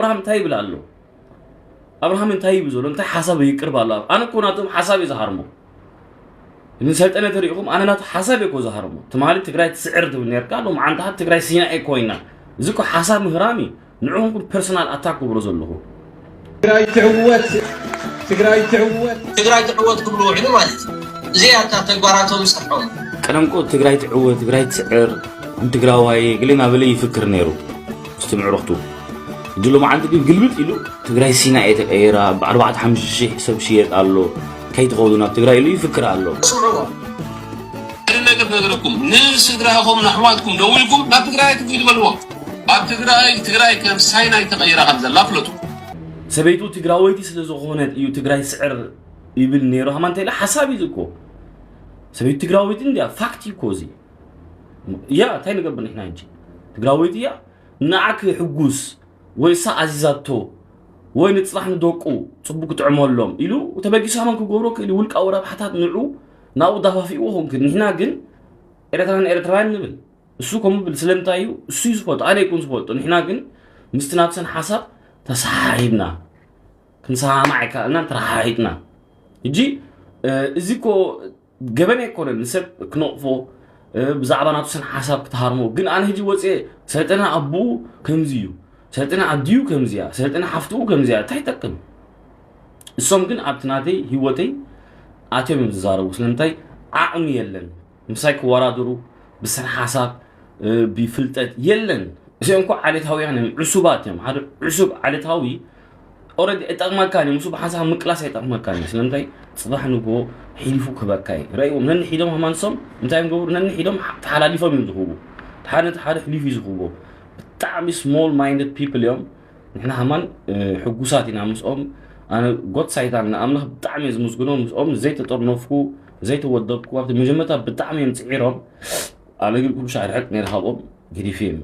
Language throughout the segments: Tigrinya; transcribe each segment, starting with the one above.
ኣብርሃም እንታይ ይብል ኣሎ? ኣብርሃም እንታይ ይብል ዘሎ? እንታይ ሓሳብ ይቅርብ ኣሎ? ኣነ እኮ ናቶም ሓሳብ እዩ ዝሃርሞ። ንሰልጠነ ተሪኢኹም፣ ኣነ ናቱ ሓሳብ እኮ ዝሃርሞ። ትማሊ ትግራይ ትስዕር ትብል ነርካ፣ ሎም ዓንታ ትግራይ ሲናኤ ኮይና። እዚ እኮ ሓሳብ ምህራም እዩ። ንዕኹም ፐርሰናል ኣታክ ክብሮ ዘለኹ። ትግራይ ትዕወት፣ ትግራይ ትዕወት። ትግራይ ትዕወት ክብሉ ውዕሉ ማለት እዩ። እዚኣ እታ ተግባራቶም ዝሰርሖም። ቀደምቆ ትግራይ ትዕወት፣ ትግራይ ትስዕር፣ ንትግራዋይ ገለ እናበለ ይፍክር ነይሩ። ምስቲ ምዕሩኽቱ። ሕጂ ሎማዓንቲ ግን ግልብጥ ኢሉ ትግራይ ሲና እየ ተቀይራ፣ ብኣርባዕተ ሓሙሽተ ሺሕ ሰብ ሽየጥ ኣሎ፣ ከይትኸዱ ናብ ትግራይ ኢሉ ይፍክር ኣሎ። ስምዕዎ። ሓደ ነገር ክነግረኩም፣ ንስድራኹም ንኣሕዋትኩም ደዊልኩም ናብ ትግራይ ትጉዩ ትበልዎም። ኣብ ትግራይ፣ ትግራይ ከም ሳይናይ ተቐይራ ከም ዘላ ፍለጡ። ሰበይቱ ትግራወይቲ ስለ ዝኾነት እዩ ትግራይ ስዕር ይብል ነይሩ። ሃማንታ ኢለ ሓሳብ እዩ እኮ። ሰበይቱ ትግራወይቲ እንድያ፣ ፋክት እዩ እኮ እዚ። ያ፣ እንታይ ንገብር ንሕና ሕጂ? ትግራወይቲ እያ፣ ንዓክ ሕጉስ ወይ እሳ ኣዚዛቶ ወይ ንፅባሕ ንደቁ ፅቡቅ ክጥዕመሎም ኢሉ ተበጊሱ ሃማን ክገብሮ ክእል እዩ። ውልቃዊ ረብሓታት ንዑ ናብኡ ዳፋፊእዎ ኾንክ። ንሕና ግን ኤርትራን ኤርትራውያን ንብል። እሱ ከምኡ ብል ስለምንታይ እዩ? እሱ እዩ ዝፈልጦ፣ ኣነ ይኩን ዝፈልጦ። ንሕና ግን ምስቲ ናብሰን ሓሳብ ተሰሓሒብና፣ ክንሰማማዕ ኣይከኣልናን፣ ተረሓሒጥና። ሕጂ፣ እ፣ እዚ እኮ ገበን ኣይኮነን፣ ንሰብ ክነቕፎ፣ እ፣ ብዛዕባ ናብሰን ሓሳብ ክትሃርሞ። ግን ኣነ ሕጂ ወፅየ፣ ሰልጠነ ኣቦኡ ከምዚ እዩ፣ ሰልጠነ ኣዲኡ ከምዚ እያ፣ ሰልጠነ ሓፍትኡ ከምዚ እያ፣ እንታይ ይጠቅም? እሶም ግን ኣብቲ ናተይ ህይወተይ ኣትዮም እዮም ዝዛረቡ። ስለምንታይ? ዓቕሚ የለን። ምሳይ ክወዳደሩ ብሰን ሓሳብ፣ እ፣ ብፍልጠት የለን። እዚኦም እኮ ዓሌታውያን እዮም፣ ዕሱባት እዮም። ሓደ ዕሱብ ዓሌታዊ ኦረዲ ኣይጠቕመካን እዩ። ምስ ብሓንሳብ ምቅላስ ኣይጠቕመካን እዩ። ስለምንታይ? ጽባሕ ንግሆ ሒሊፉ ክህበካ እዩ። ረእይዎም፣ ነንሒዶም ሃማንሶም እንታይ እዮም ገብሩ? ነንሒዶም ሓ-፣ ተሓላሊፎም እዮም ዝህቡ። ሓደ ነቲ ሓደ ሕሊፉ እዩ ዝህብዎ። ብጣዕሚ ስሞል ማይንድድ ፒፕል እዮም። ንሕና ሃማን፣ እ፣ ሕጉሳት ኢና ምስኦም። ኣነ ጎት ሳይጣን ንኣምላኽ ብጣዕሚ እየ ዝምስግኖ። ምስኦም ዘይተጠርነፍኩ፣ ዘይተወደብኩ፣ ኣብቲ መጀመርታ ብጣዕሚ እዮም ጽዒሮም። ኣነ ግን ኩሉ ሻዕ ርሕቅ ነይረ ካብኦም፣ ገዲፈ እዮም።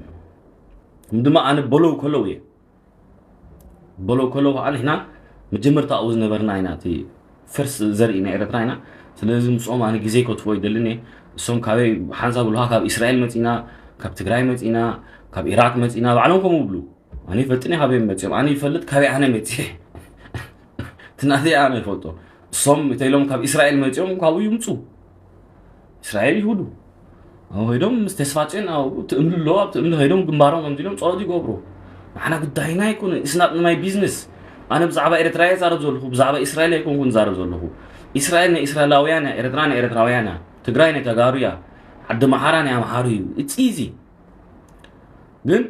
እም ድማ ኣነ በለው ከለው እየ። በለው ከለው ከዓ ንሕና መጀመርታ ኣብኡ ዝነበርና ኢና፣ እቲ ፈርስ ዘርኢ ናይ ኤርትራ ኢና። ስለዚ ምስኦም ኣነ ግዜ ከጥፍኦ ይደልን እየ። እሶም ካበይ ሓንሳብ ብልካ፣ ካብ እስራኤል መጺና፣ ካብ ትግራይ መጺና፣ ካብ ኢራቅ መጺና፣ ባዕሎም ከምኡ ይብሉ። ኣነ ይፈልጥን እየ ካበይ መጺኦም፣ ኣነ ይፈልጥ ካበይ ኣነ መጺኤ። እቲ ናተይ ኣነ ይፈልጦ። እሶም እንተ ኢሎም ካብ እስራኤል መጺኦም፣ ካብኡ ይምጹ። እስራኤል ይሁዱ። ኣብኡ ኸይዶም ምስ ተስፋጽዮን ኣብኡ ትእምሉ ኣለዉ፣ ኣብ ትእምሉ ኸይዶም ግንባሮም ከምዚ ኢሎም ጸሎት ይገብሩ። ንዓና ጉዳይና ኣይኮነን፣ it's not my business። ኣነ ብዛዕባ ኤርትራ እየ ዛረብ ዘለኹ፣ ብዛዕባ እስራኤል ኣይኮንኩን ዛረብ ዘለኹ። እስራኤል ናይ እስራኤላውያን እያ፣ ኤርትራ ናይ ኤርትራውያን እያ፣ ትግራይ ናይ ተጋሩ እያ፣ ዓዲ መሓራ ናይ ኣምሓሩ እዩ። It's easy። ግን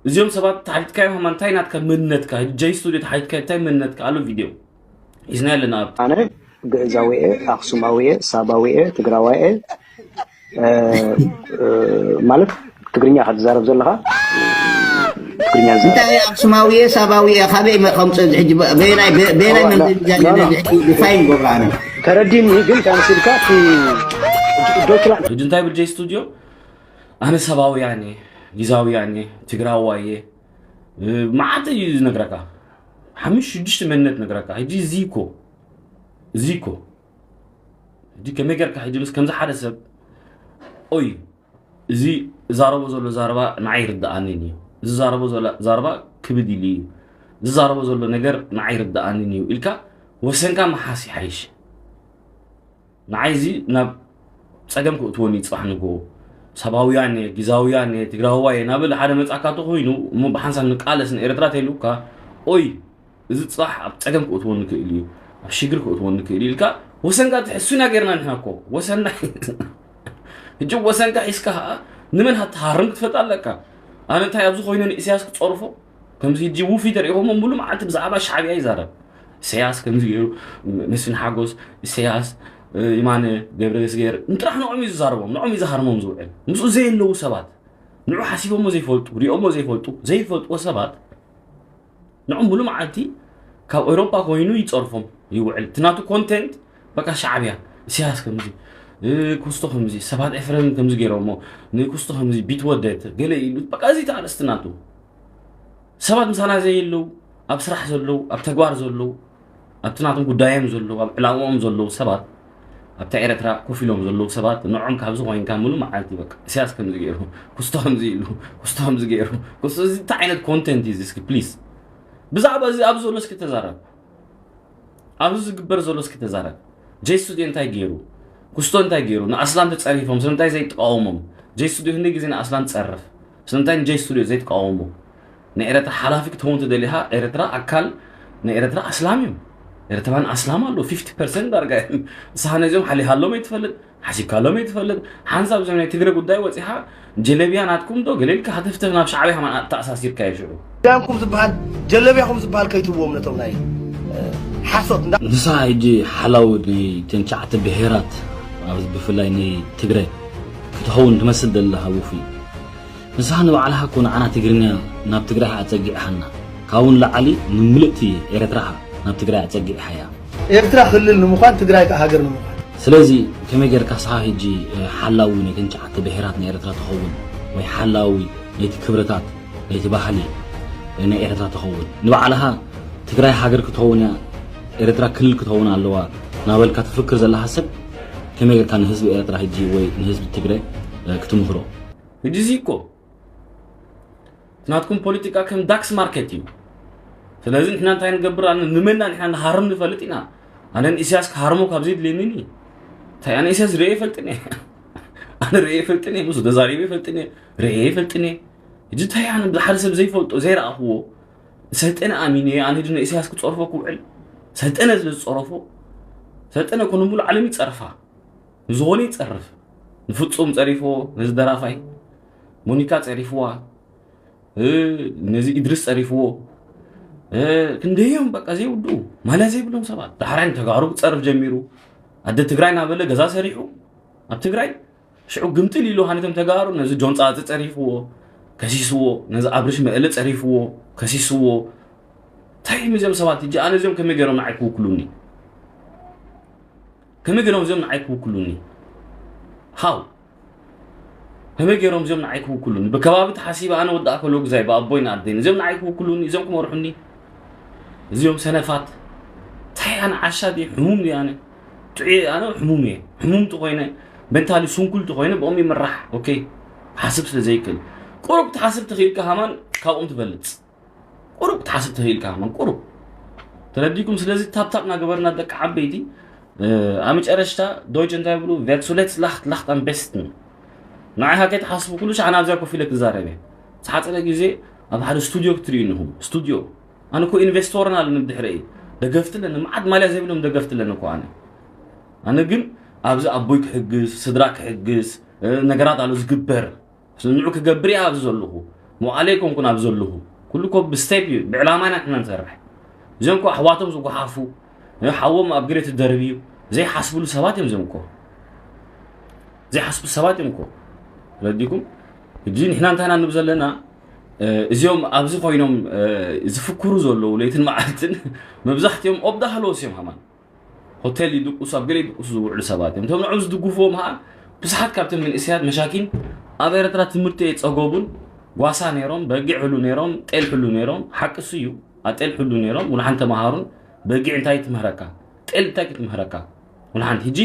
እዚኦም ሰባት ተሓቲትካዮም፣ ሃማ እንታይ ናትካ መንነትካ? ጀይ ስቱዲዮ ተሓቲትካዮ፣ እንታይ መንነትካ? ኣሎ ቪድዮ ሒዝና ኣለና ኣብ ኣነ ግእዛዊ እየ፣ ኣኽሱማዊ እየ፣ ሳባዊ እየ፣ ትግራዋይ እየ፣ እ፣ እ፣ ማለት ትግርኛ ኢኻ ትዛረብ ዘለኻ? ትግርኛ ዝዛረብ እንታይ ኣኽሱማዊ እየ፣ ሳባዊ እየ፣ ካበይ መ-፣ ከምፅእ እዚ ሕጂ በ-፣ በየናይ፣ በ-፣ በየናይ ኖ፣ ኖ፣ መንገዲ ኖ፣ ኖ። ዛገደ እዚ ሕጂ ዲፋይን ገብሮ ኣነ። ተረዲኒ ግን ተመሲልካ እቲ ዶችላንድ ሕጂ እንታይ ብል ጀይ ስቱዲዮ? ኣነ ሳባውያን እየ፣ ግዛውያን እየ፣ ትግራዋይ እየ፣ እ፣ መዓት እዩ ዝነግረካ። ሓሙሽተ ሽዱሽተ መንነት ነግረካ። ሕጂ እዚ እኮ፣ እዚ እኮ፣ ሕጂ ከመይ ጌርካ ሕጂ ምስ ከምዚ ሓደ ሰብ፣ ኦይ፣ እዚ እዛረቦ ዘሎ ዛረባ ንዓይ ይርድኣንን እዩ፣ እዚ ዛረቦ ዘሎ ዛረባ ክብድ ኢሉ እዩ፣ እዚ ዛረቦ ዘሎ ነገር ንዓይ ይርድኣንን እዩ ኢልካ ወሰንካ ምሓዝ ይሓይሽ። ንዓይ እዚ ናብ ጸገም ክእትወኒ እዩ ጽባሕ ንግሆ። ሳባውያን እየ፣ ግዛውያን እየ፣ ትግራዋይ እየ፣ ናብ ሓደ መጻካ ተኾይኑ፣ እሞ ብሓንሳብ ንቃለስ ንኤርትራ ተይሉካ፣ ኦይ፣ እዚ ጽባሕ ኣብ ጸገም ክእትወኒ ክእል እዩ፣ ኣብ ሽግር ክእትወኒ ክእል እዩ ኢልካ፣ ወሰንካ ትሕዝ። እሱና ጌርና ንሕና እኮ፣ ወሰንና። ሕጂ ወሰንካ ሒዝካ ኸኣ፣ ንመን ሃትሃርም ክትፈልጥ ኣለካ። ኣነ እንታይ ኣብዚ ኮይነ ንኢሳያስ ክጸርፎ? ከምዚ ሕጂ ውፊ ተሪእኹሞ፣ ሙሉ መዓልቲ ብዛዕባ ሻዕብያ ይዛረብ። ኢሳያስ ከምዚ ገይሩ፣ መስፍን ሓጎስ፣ ኢሳያስ፣ እ፣ የማነ ገብረስጌር፣ ንጥራሕ ንዕኦም እዩ ዝዛረቦም፣ ንዕኦም እዩ ዝሃርሞም ዝውዕል። ምስኡ ዘየለዉ ሰባት፣ ንዑ ሓሲቦሞ ዘይፈልጡ፣ ሪኦሞ ዘይፈልጡ፣ ዘይፈልጥዎ ሰባት፣ ንዕኦም ሙሉ መዓልቲ ካብ ኤውሮጳ ኮይኑ ይጸርፎም ይውዕል። እቲ ናቱ ኮንቴንት በቃ ሻዕብያ፣ ኢሳያስ ከምዚ፣ እ፣ ኩስቶ ከምዚ፣ ሰባት ኤፍሬም ከምዚ ገይሮሞ፣ ንኩስቶ ከምዚ፣ ቢትወደድ፣ ገለ ኢሉ፣ በቃ እዚ እቲ ኣርእስቲ ናቱ። ሰባት ምሳና ዘየለዉ፣ ኣብ ስራሕ ዘለዉ፣ ኣብ ተግባር ዘለዉ፣ ኣብቲ ናቶም ጉዳዮም ዘለዉ፣ ኣብ ዕላምኦም ዘለዉ ሰባት፣ ኣብታ ኤርትራ ኮፍ ኢሎም ዘለዉ ሰባት፣ ንዖም ካብዚ ኮይንካ ሙሉ መዓልቲ በቃ፣ ኢሳያስ ከምዚ ገይሩ፣ ኩስቶ ከምዚ ኢሉ፣ ኩስቶ ከምዚ ገይሩ፣ ኩስቶ፣ እዚ እንታይ ዓይነት ኮንቴንት እዩ እዚ እስኪ ፕሊዝ? ብዛዕባ እዚ ኣብዚ ዘሎ እስኪ ተዛረብ። ኣብዚ ዝግበር ዘሎ እስኪ ተዛረብ። ጄ ስቱድዮ እንታይ ገይሩ? ኩስቶ እንታይ ገይሩ? ንኣስላም ተጸሪፎም ስለምንታይ ዘይተቃወሞም? ጄ ስቱድዮ ክንደይ ግዜ ንኣስላም ጸርፍ? ስለምንታይ ንጄ ስቱድዮ ዘይተቃወሞ? ንኤረትራ ሓላፊ ክትኸውን ተደሊኻ፣ ኤረትራ ኣካል ንኤረትራ ኣስላም እዮም። ኤርትራን ኣስላም ኣሎ፣ ፊፍቲ ፐርሰንት ዳርጋ እዮም። ንስኻ ነዚኦም ሓሊኻሎም ኣይትፈልጥ፣ ሓሲብካሎም ኣይትፈልጥ። ሓንሳብ እዞም ናይ ትግረ ጉዳይ ወጺኻ ጀለብያ ናትኩም ዶ ገለ ኢልካ ሃተፍተፍ ናብ ሻዕብያ ከማን ተኣሳሲርካዮ ሽዑ። ጀለብያኹም ዝበሃል፣ ጀለብያኹም ዝበሃል ከይትብዎም ነቶም ናይ፣ እ፣ ሓሶት እንዳ ንሳ ሕጂ ሓላው ናይ ተን ትሽዓተ ብሄራት፣ ኣብ ብፍላይ ናይ ትግረ ክትኸውን ትመስል ዘለኻ ውፉይ። ንስኻ ንባዕልኻ እኮ ንዓና ትግርኛ ናብ ትግራይ ኣጸጊዕኻና። ካብኡ ንላዕሊ ንምልእቲ ኤርትራኻ ናብ ትግራይ ኣጸጊዕኻያ። ኤርትራ ክልል ንምዃን ትግራይ ከኣ ሃገር ንምዃን። ስለዚ ከመይ ጌርካ ንስኻ ሕጂ፣ እ፣ ሓላዊ ናይ ተን ትሽዓተ ብሄራት ናይ ኤርትራ ትኸውን ወይ ሓላዊ ናይቲ ክብርታት ናይቲ ባህሊ ናይ ኤርትራ ትኸውን? ንባዕልኻ ትግራይ ሃገር ክትኸውን እያ፣ ኤርትራ ክልል ክትኸውን ኣለዋ እናበልካ ትፍክር ዘለኻ ሰብ ከመይ ጌርካ ንህዝቢ ኤርትራ ሕጂ ወይ ንህዝቢ ትግራይ፣ እ፣ ክትምህሮ? ሕጂ እዚ እኮ ናትኩም ፖለቲካ ከም ዳክስ ማርኬት እዩ። ስለዚ ንሕና እንታይ ንገብር? ኣነ ንመና ንሕና ንሃርም ንፈልጥ ኢና። ኣነ ንኢሳያስ ክሃርሞ ካብ ዘይድልየኒ እዩ። እንታይ ኣነ ኢሳያስ ርእየ ይፈልጥን እየ። ኣነ ርእየ ይፈልጥን እየ፣ ምስ ተዛሪበ ይፈልጥን እየ፣ ርእየ ይፈልጥን እየ። ሕጂ እንታይ ኣነ ብሓደ ሰብ ዘይፈልጦ፣ ዘይረኣኽዎ፣ ሰልጠነ ኣሚነ፣ ኣነ ሕጂ ንኢሳያስ ክጸርፎ ክውዕል፣ ሰልጠነ ስለ ዝጸረፎ፣ ሰልጠነ እኮ ንሙሉ ዓለም ይጸርፋ። ንዝኾነ ይጸርፍ። ንፍጹም ጸሪፍዎ፣ ነዚ ደራፋይ። ሞኒካ ጸሪፍዋ። እ፣ ነዚ ኢድሪስ ጸሪፍዎ። እ፣ ክንደዮም በቃ ዘይውድኡ። ማልያ ዘይብሎም ሰባት። ዳሕራይ ንተጋሩ ክጸርፍ ጀሚሩ። ኣደ ትግራይ እናበለ ገዛ ሰሪሑ። ኣብ ትግራይ ሽዑ ግምጥል ኢሉ ሃነቶም ተጋሩ ነዚ ጆን ጻጽ ጸሪፍዎ፣ ከሲስዎ፣ ነዚ ኣብርሽ መእለ ጸሪፍዎ፣ ከሲስዎ። እንታይ እዮም እዚኦም ሰባት? ሕጂ ኣነ እዚኦም ከመይ ገይሮም ንዓይ ክውክሉኒ? ከመይ ገይሮም እዚኦም ንዓይ ክውክሉኒ? ሃው? ከመይ ገይሮም እዚኦም ንዓይ ክውክሉኒ? ብከባቢ ተሓሲበ ኣነ ወዲ ኣከለ ግዛይ ብኣቦይ ንኣደይን እዚኦም ንዓይ ክውክሉኒ? እዚኦም ክመርሑኒ? እዚኦም ሰነፋት። እንታይ ኣነ ዓሻ ድየ? ሕሙም ድየ ኣነ? ጥዑየ ኣነ? ሕሙም እየ። ሕሙም እንተኾይነ፣ ሜንታሊ ስንኩል እንተኾይነ ብኦም ይምራሕ። ኦኬ። ክሓስብ ስለ ዘይክእል። ቁሩብ ክትሓስብ ተኽኢልካ ሃማን ካብኦም ትበልጽ። ቁሩብ ክትሓስብ ተኽኢልካ ሃማን ቁሩብ። ተረዲኩም? ስለዚ ታፕታፕ እናገበርና ደቂ ዓበይቲ፣ እ፣ ኣብ መጨረሽታ ዶይች እንታይ ይብሉ? Wer zuletzt lacht, lacht am besten። ንዓኻ ከይትሓስቡ ኩሉ ሻዕ ናብዚኣ ኮፍ ኢለ ክዛረብ እየ። ዝሓጸረ ግዜ ኣብ ሓደ ስቱድዮ ክትርእዩ እንኹም። ስቱድዮ። ኣነ እኮ ኢንቨስቶርን ኣለኒ ብድሕረይ። ደገፍቲ ኣለኒ። መዓት ማልያ ዘይብሎም ደገፍቲ ኣለኒ እኮ ኣነ። ኣነ ግን ኣብዚ ኣቦይ ክሕግዝ፣ ስድራ ክሕግዝ፣ እ፣ ነገራት ኣሎ ዝግበር። ንዑ ክገብር እየ ኣብዚ ዘለኹ። መዋእለ ኣይኮንኩን ኣብዚ ዘለኹ። ኩሉ እኮ ብስቴፕ እዩ፣ ብዕላማ ኢና ንሕና ንሰርሕ። እዚኦም እኮ ኣሕዋቶም ዝጓሓፉ፣ እ፣ ሓዎም ኣብ ግሬት ደርብዩ ዘይሓስብሉ ሰባት እዮም እዚኦም እኮ። ዘይሓስቡ ሰባት እዮም እኮ። ረዲኩም? ሕጂ ንሕና እንታይ ኢና ንብል ዘለና? እ፣ እዚኦም ኣብዚ ኮይኖም፣ እ፣ ዝፍክሩ ዘለዉ ለይትን መዓልትን መብዛሕትኦም ኦብዳ ሃለዎስ እዮም ሃማን። ሆቴል ይድቁሱ፣ ኣብ ገለ ይድቁሱ ዝውዕሉ ሰባት እዮም። እቶም ንዕኦም ዝድግፍዎም ኸዓ ብዙሓት ካብቶም መንእሰያት መሻኪን ኣብ ኤርትራ ትምህርቲ ኣይጸገቡን፣ ጓሳ ነይሮም፣ በጊዕ ሕሉ ነይሮም፣ ጤል ሕሉ ነይሮም። ሓቂ እሱ እዩ። ኣብ ጤል ሕሉ ነይሮም፣ ውልሓን ተመሃሩን። በጊዕ እንታይ ትምህረካ? ጤል እንታይ ክትምህረካ? ውልሓንቲ። ሕጂ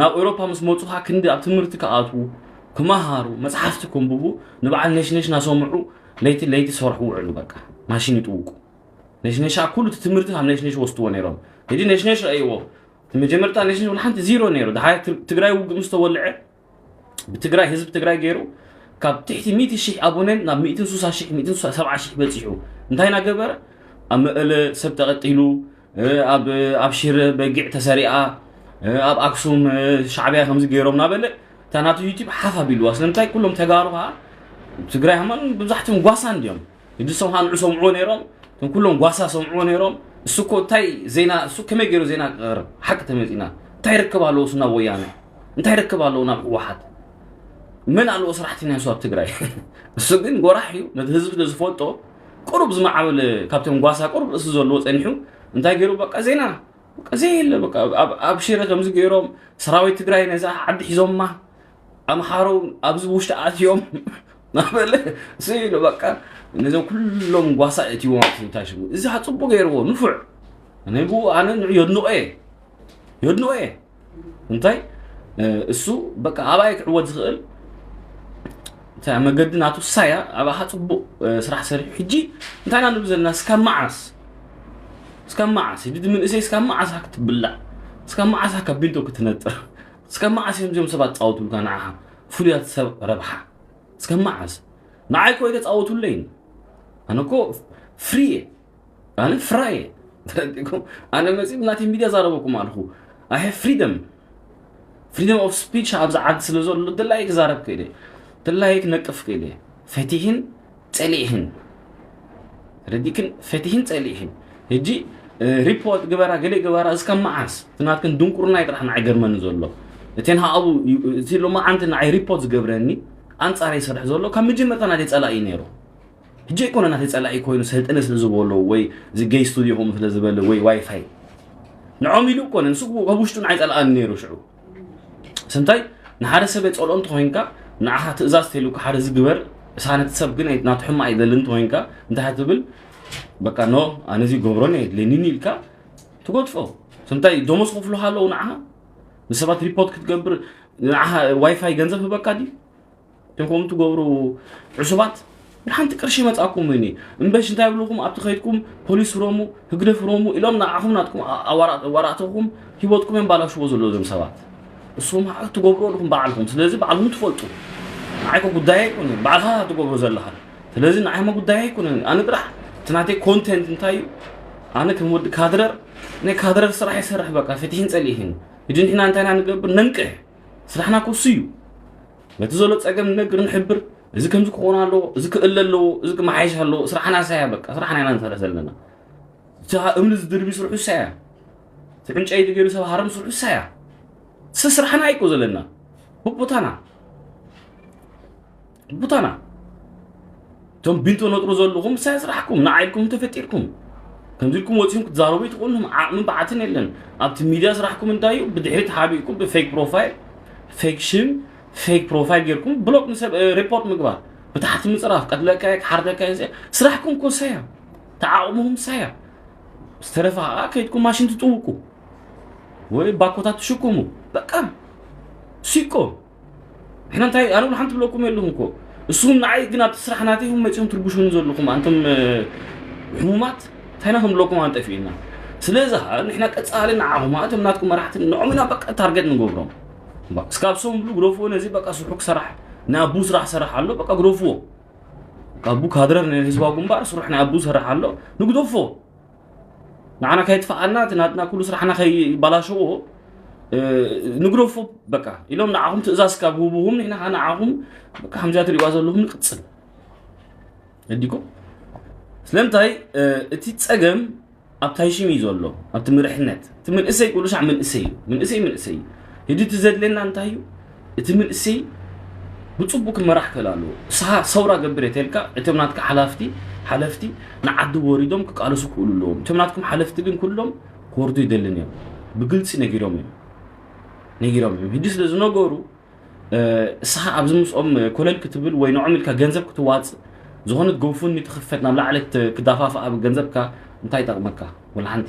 ናብ ኤውሮፓ ምስ መጹ ኸዓ ክንዲ ኣብ ትምህርቲ ክኣትዉ፣ ክመሃሩ፣ መጽሓፍቲ ክንብቡ፣ ንበዓል ነሽነሽ እናሰምዑ ለይቲ ለይቲ ሰርሑ ውዕሉ። በቃ ማሽን ይጥውቁ። ነሽነሻ ኩሉ እቲ ትምህርቲ ካብ ነሽነሽ ወስድዎ ነይሮም። ሕጂ ነሽነሽ ረእይዎ። እቲ መጀመርታ ነሽነሽ ወላ ሓንቲ ዚሮ ነይሩ። ድሓር ትር-፣ ትግራይ ውግእ ምስ ተወልዐ፣ ብትግራይ፣ ህዝቢ ትግራይ ገይሩ፣ ካብ ትሕቲ ሚእቲ ሺሕ ኣቡነን ናብ ሚእትን ሱሳ ሺሕ፣ ሚእትን ሰብዓ ሺሕ በጺሑ። እንታይ እናገበረ? ኣብ መቐለ ሰብ ተቐጢሉ፣ እ፣ ኣብ፣ ኣብ ሽረ በጊዕ ተሰሪኣ፣ እ፣ ኣብ ኣክሱም፣ እ፣ ሻዕብያ ከምዚ ገይሮም እናበለ፣ እታ ናቱ ዩቲዩብ ሓፍ ኣቢልዋ። ስለምንታይ? ኩሎም ተጋሩ ኸዓ ትግራይ ሃማን ብብዛሕትኦም ጓሳ እንድዮም። ሕጂ እሶም ኸዓ ንዑ ሰምዕዎ ነይሮም፣ እቶም ኩሎም ጓሳ ሰምዕዎ ነይሮም። እሱ እኮ እንታይ ዜና፣ እሱ ከመይ ገይሩ ዜና ክቐርብ? ሓቂ ተመጺና። እንታይ ርክብ ኣለዎ እሱ ናብ ወያነ? እንታይ ርክብ ኣለዎ ናብ ህወሓት? መን ኣለዎ ሰራሕተኛ እሱ ኣብ ትግራይ? እሱ ግን ጎራሕ እዩ፣ ነቲ ህዝቢ ስለ ዝፈልጦ፣ ቁሩብ ዝመዓበለ ካብቶም ጓሳ ቁሩብ ርእሲ ዘለዎ ጸኒሑ፣ እንታይ ገይሩ? በቃ ዜና፣ በቃ ዘየለ፣ በቃ ኣብ፣ ኣብ፣ ኣብ ሽረ ከምዚ ገይሮም፣ ሰራዊት ትግራይ ነዛ ዓዲ ሒዞማ፣ ኣምሓሩ ኣብዚ ውሽጢ ኣትዮም፣ እናበለ ስኢሉ በቃ ነዞም ኩሎም ጓሳ እትይዎም ኣብቲ እንታይ ሽሙ። እዚ ኸዓ ጽቡቅ ገይርዎ፣ ንፉዕ። ኣነ ብኡ፣ ኣነ ንዑ የድንቆ እየ። የድንቆ እየ። እንታይ፣ እ፣ እሱ በቃ ኣብኣ እዩ ክዕወት ዝኽእል። እንታይ መገዲ ናቱ ሳያ፣ ኣብኣ ጽቡቅ፣ እ፣ ስራሕ ሰሪሑ። ሕጂ እንታይ ኢና ንብል ዘለና? እስካብ መዓስ? እስካብ መዓስ? ሕጂ እቲ መንእሰይ እስካብ መዓስ ክትብላዕ? እስካብ መዓስ ካብ ቢንቶ ክትነጥር? እስካብ መዓስ እዮም እዚኦም ሰባት ጻወቱልካ ንዓኻ? ፍሉያት ሰብ ረብሓ። እስካብ መዓስ? ንዓይ እኮ ኣይተጻወቱለይን። ኣነ እኮ ፍሪ እየ። ኣነ ፍራይ እየ። ተረዲእኩም? ኣነ መጺእ ብናተይ ሚድያ ዛረበኩም ኣለኹ። I have freedom. Freedom of speech ኣብዚ ዓዲ ስለ ዘሎ፣ ደላይ ክዛረብ ክእል እየ። ደላይ ክነቅፍ ክእል እየ። ፈቲሕን ጸሊእህን። ረዲክን ፈቲሕን ጸሊእህን። ሕጂ እ፣ ሪፖርት ግበራ፣ ገለ ግበራ፣ እስካብ መዓስ? እቲ ናትክን ድንቁርና ጥራሕ ንዓይ ገርመኒ ዘሎ። እቲ ንሃቡ፣ እቲ ሎማዓንቲ ንዓይ ሪፖርት ዝገብረኒ፣ ኣንጻረይ ይሰርሕ ዘሎ፣ ካብ መጀመርታ ናተይ ጸላኢ ነይሩ። ሕጂ ኣይኮነ ናተይ ጸላኢ ኮይኑ ሰልጠነ ስለ ዝበሎ ወይ እዚ ገይ ስቱዲዮ ከምኡ ስለ ዝበለ ወይ ዋይፋይ። ንዖም ኢሉ እኮ ንሱ ካብ ውሽጡ ንዓይ ጸላኣኒ ነይሩ ሽዑ። ስንታይ ንሓደ ሰብ የጸልኦ እንተኾይንካ፣ ንዓኻ ትእዛዝ ተልዩካ ሓደ ዝግበር፣ እሳ ነቲ ሰብ ግን ኣይ-፣ ናቱ ሕማቕ ኣይደልን እንተኾይንካ፣ እንታይ ትብል? በቃ ኖ፣ ኣነ እዚ ገብሮን የድልየኒን ኢልካ ትገድፎ። ስንታይ ደሞዝ ከፍሉኻ ኣለዉ ንዓኻ? ንሰባት ሪፖርት ክትገብር ንዓኻ ዋይፋይ ገንዘብ ህበካ ድዩ? እቶም ከምኡ ትገብሩ ዕሱባት ሓንቲ ቅርሺ መጻኩም እኒ እምበሽ እንታይ ብልኹም ኣብቲ ከይድኩም ፖሊስ ፍረሙ ህግደፍ ፍረሙ ኢሎም ንዓኹም ናትኩም ዋ-፣ ዋራእተኹም ሂወትኩም የባላሽዎ ዘሎ እዞም ሰባት። እሱም ትገብሩ ኣለኹም ባዕልኹም። ስለዚ ባዕልኹም ትፈልጡ። ንዓይኮ ጉዳይ ኣይኮነ ባዕልኻ ትገብሮ ዘለኻ። ስለዚ ንዓይሞ ጉዳይ ኣይኮነ። ኣነ ጥራሕ እቲ ናተይ ኮንቴንት እንታይ እዩ? ኣነ ከም ወዲ ካድረር ናይ ካድረር ስራሕ ይሰርሕ። በቃ ፈቲሕን ጸሊእህን። ሕጂ ንሕና እንታይና ንገብር ነንቅሕ። ስራሕና ኮሱ እዩ። ነቲ ዘሎ ጸገም ንነግር ንሕብር። እዚ ከምዚ ክኾን ኣለዎ፣ እዚ ክእለ ኣለዎ፣ እዚ ክመሓየሽ ኣለዎ። ስራሕና ሳያ በቃ ስራሕና ኢና ንሰርሕ ዘለና። እቲ እምኒ ዝድርቢ ስርሑ ሳያ። እቲ ዕንጨይቲ ገይሩ ሰብ ሃረም ስርሑ ሳያ። ስ ስራሕና ኣይኮ ዘለና። ቦታና ቦታና እቶም ቢንቶ ነጥሩ ዘለኹም ሳይ ስራሕኩም ንዓይልኩም ተፈጢርኩም ከምዚ ኢልኩም ወፂኹም ክትዛረቡ ይትኽእሉም። ዓቕምን ብዓትን የለን። ኣብቲ ሚድያ ስራሕኩም እንታይ እዩ? ብድሕሪት ሓቢእኩም ብፌክ ፕሮፋይል፣ ፌክ ሽም፣ ፌክ ፕሮፋይል ጌርኩም ብሎክ ንሰብ ሪፖርት ምግባር፣ ብታሕቲ ምፅራፍ፣ ቀትለካ እየ ክሓርደካ እየ። ስራሕኩም ኮሳያ ተዓቕምኹም ሳያ። ዝተረፈ ከዓ ከይድኩም ማሽን ትጥውቁ ወይ ባኮታት ትሽኩሙ። በቃ ሲቆ ንሕና እንታይ ኣነ ሓንቲ ብለኩም የለኹም እኮ። እሱም ንዓይ ግን ኣብቲ ስራሕ ናተይ ይኹም መፂኹም ትርብሹኒ ዘለኹም ኣንቶም ሕሙማት እንታይ ናኹም ብለኩም ኣንጠፊእና። ስለዚ ንሕና ቀፃሊ ንዓኹም እቶም ናትኩም መራሕቲ ንዖም ኢና በቃ ታርገት ንገብሮም። እስካብ ሰም ብሉ ግደፍዎ ነዚ በቃ ስርሑ ክሰራሕ ናይ ኣቡ ስራሕ ሰራሕ ኣሎ በቃ ግደፍዎ። ኣቡ ካድረር ናይ ህዝባዊ ግንባር ስራሕ ናይ ኣቡ ሰራሕ ኣሎ ንግደፎ። ንዓና ከይጥፋኣና እቲ ናትና ኩሉ ስራሕና ከይባላሸዎ ንግደፎ። በቃ ኢሎም ንዓኹም ትእዛዝ ካብ ህቡኹም ንሕና ከዓ ንዓኹም በቃ ከምዚኣ ትሪእዋ ዘለኹም ንቅፅል። እዲኩም ስለምንታይ እቲ ፀገም ኣብታይ ሽም እዩ ዘሎ ኣብቲ ምርሕነት እቲ ምንእሰይ ኩሉ ሻዕ ምንእሰይ እዩ። ምንእሰይ ምንእሰይ እዩ። ህዲ እቲ ዘድለና እንታይ እዩ? እቲ ምንእሰይ ብፅቡቅ ክመራሕ ክእል ኣለዎ። ሰውራ ገብር የተልካ እቶም ናትካ ሓላፍቲ ሓለፍቲ ንዓዲ ወሪዶም ክቃለሱ ክእሉ ኣለዎም። እቶም ናትኩም ሓለፍቲ ግን ኩሎም ክወርዱ ይደልን እዮም። ብግልፂ ነጊሮም እዮም ነጊሮም እዮም። ህዲ ስለ ዝነገሩ እስኻ ኣብዚ ምስኦም ኮለል ክትብል ወይ ንዖም ኢልካ ገንዘብ ክትዋፅእ ዝኾነት ጎፉኒ ትኽፈት ናብ ላዕሊ ክዳፋፍኣ ገንዘብካ እንታይ ይጠቕመካ? ወላ ሓንቲ።